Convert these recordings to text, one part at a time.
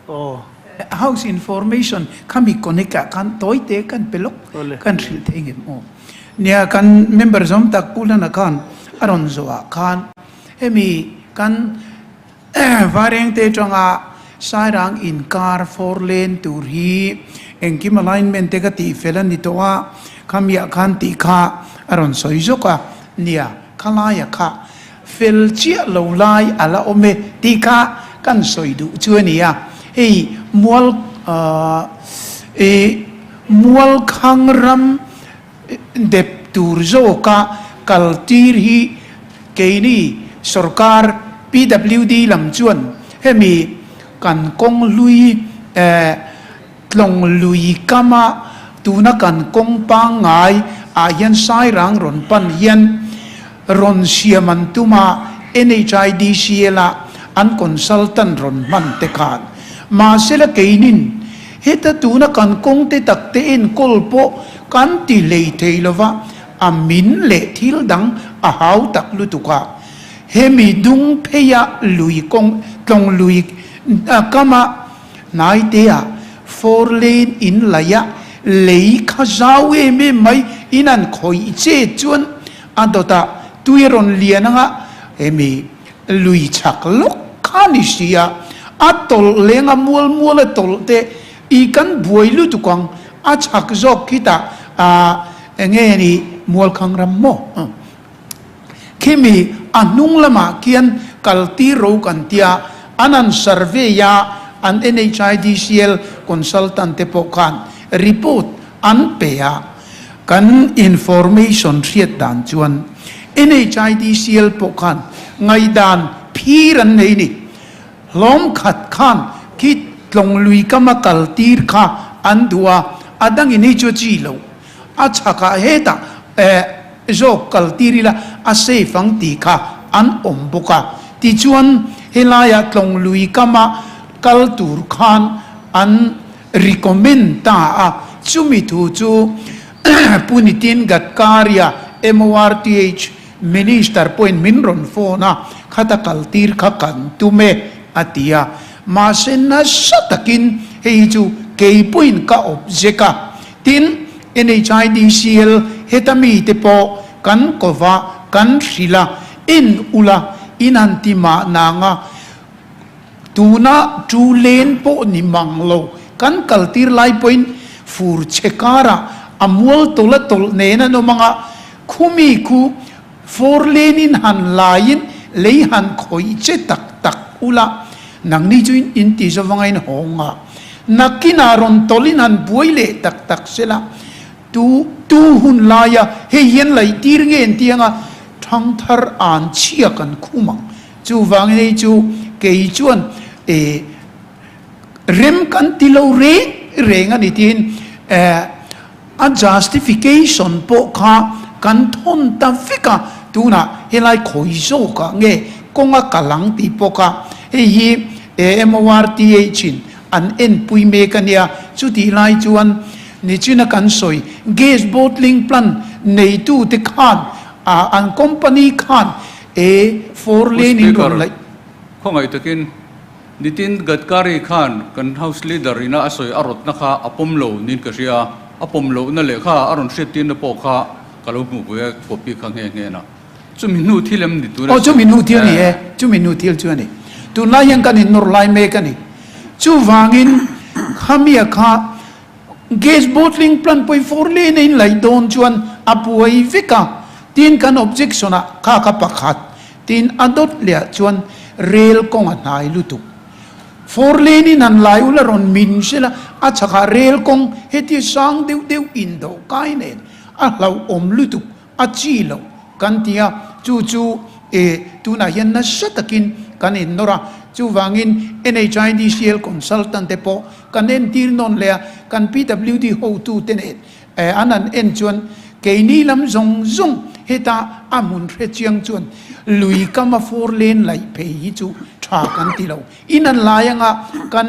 Aw. House information khami connect ah khan tawi te kan pe lawk kan hrilh thei ngem aw. Nia kan member zawm tak Pu Lana khan a rawn zawh ah khan hemi kan Vaireng te atanga Sairang inkar four lane tur hi engkim alignment te ka tih fel a ni tawh a, khami ah khan tih kha a rawn sawi zawk a. Nia khalai a kha Fel chiah lo lai a la awm e tih kha kan sawi duh chu a ni a. Hei mual i Mualkhang ram dep tur zawka kal tir hi keini sorkar PWD lam chuan hemi kan kawng hlui Tlawng lui kama tuna kan kawng pangngai ah hian Sairang rawn pan hian rawn siam an tum a, NHIDCL ah an consultant rawn hman te khan. Mahsela keinin heta tuna kan kawng te tak te enkawl pawh kan ti hlei thei lova, a min leh thil dang a hau tak lutuk a. Hemi dung pheia lui kawng Tlawng lui kama Hnaitea four lane in laih a lei kha zau em em mai in an khawih che chuan a dawtah tui a rawn lian anga hemi lui chhak lawk kha ni si a, a tawlh leng a mual mual a tawlh te i kan buai lutuk ang a chhak zawk khitah ah enge ni Mualkhang ram maw? Khimi a hnung lamah khian kal tir ro kan tia, an an survey a, an NHIDCL consultant te pawh khan report an pe a, kan information hriat dan chuan NHIDCL pawh khan ngaihdan phir an nei ni. Hlawm khat khan khi tlawng lui kama kal tir kha an duh a, a dangin hi chu a chi lo. A chhakah hetah eh zawk kal tir ila a safe ang tih kha an awm bawk a. Tichuan helaiah tlawng lui kama kal tur khan an recommend ta a. Chumi thu chu Pu Nitin Gadkari-a MORTH Minister pawhin min rawn phone a, khata kal tir kha kan tum e a ti a. Mahse nasa takin hei hi chu kei pawhin ka awp zek a. Tin, NHIDCL heta mite pawh kan kova kan hrilh a, en ula in han ti mah nanga tuna tu len pawh ni mang lo kan kaltir lai pawhin fur chhe karah a mual tawlh a tawlh nen an awm anga khumi khu four lane in han laiin lei han khawih che tak tak ula nangni chu in ti zawng a in hawng a, nakinah rawn tawlhin han buai leh tak tak sela tu tu hun laia hei hian laih tir nge an ti anga thangthar an chhia kan khum ang. Chuvangin hei chu kei chuan eh rem kan ti lo reng reng a ni tiin eh A justification pawh kha kan thawn ta vek a, tunah helai khawi zawkah nge kawng a kal ang tih pawh kha hei hi MORTH in an enpui mek a nia. Chutih lai chuan nichina kan sawi gas bottling plant neitute khan an company khan e four Pu lane in Speaker, rawn laih. khawngaih takin Nitin Gadkari khan kan House Leader ina a sawi a rawtna kha a pawm lo niin ka hria a, a pawm lohna lehkha a rawn hriattirna pawh kha ka lo hmuh pui a, copy kha nghe nghe na. Chumi hnu thil em ni tuna Aw, chumi hnu thil ni eh. e, chumi hnu thil chu a ni. Tunlai hian kan innawr lai mek a ni. Chuvangin khamia kha gas bottling plant pawhin four lane a inlaih dawn chuan a buai vek a, tin kan objection ah kha kha pakhat Tin, a dawt leh ah chuan rel kawng a hnai lutuk. Four lane in han lai ula rawn min sela, a chhakah rel kawng hetia sang deuh deuh in do kai nen a hlauhawm lutuk, a chi loh kan ti a, chu chu e tunah hian nasa takin kan innawr a, chuvangin NHIDCL consultant te pawh kan entir nawn leh a, kan PWD hotute nen An han en chuan keini lam zawng zawng heta a hmun hre chiang chuan lui kama four lane laih phei hi chu tha kan ti lo. In an lai anga kan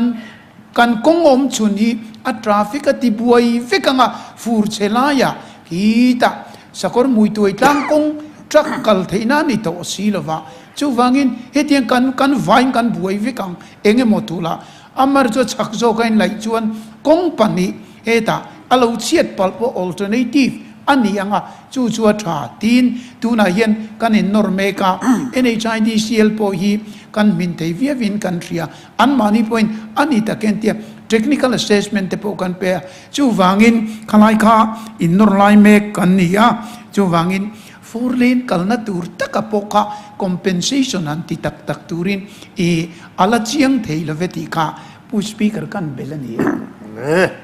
kan kawng awm chhun hi a traffic a ti buai vek anga fur chhe laiah khitah sakawr hmuituai tlang kawng truck kal theihna a ni tawh si lova. Chuvangin hetiang kan kan vain kan buai vek ang eng emaw tula. Amar chu a chhak zawk a inlaih chuan kawng pahnih hetah a lo chhiat palh pawh alternative a ni ang a, chu chu a tha tiin tunah hian kan innawr mek a, NHIDCL pawh hi kan hmin thei viauin kan hria, anmahni pawhin a ni tak en tia technical assessment te pawh kan pe a, chuvangin khalai kha innawr lai mek kan ni a, chuvangin Four lane kalna tur taka pawh kha compensation han ti tak tak turin i a la chiang thei lo ve tih kha Pu Speaker kan bel a ni e. Le.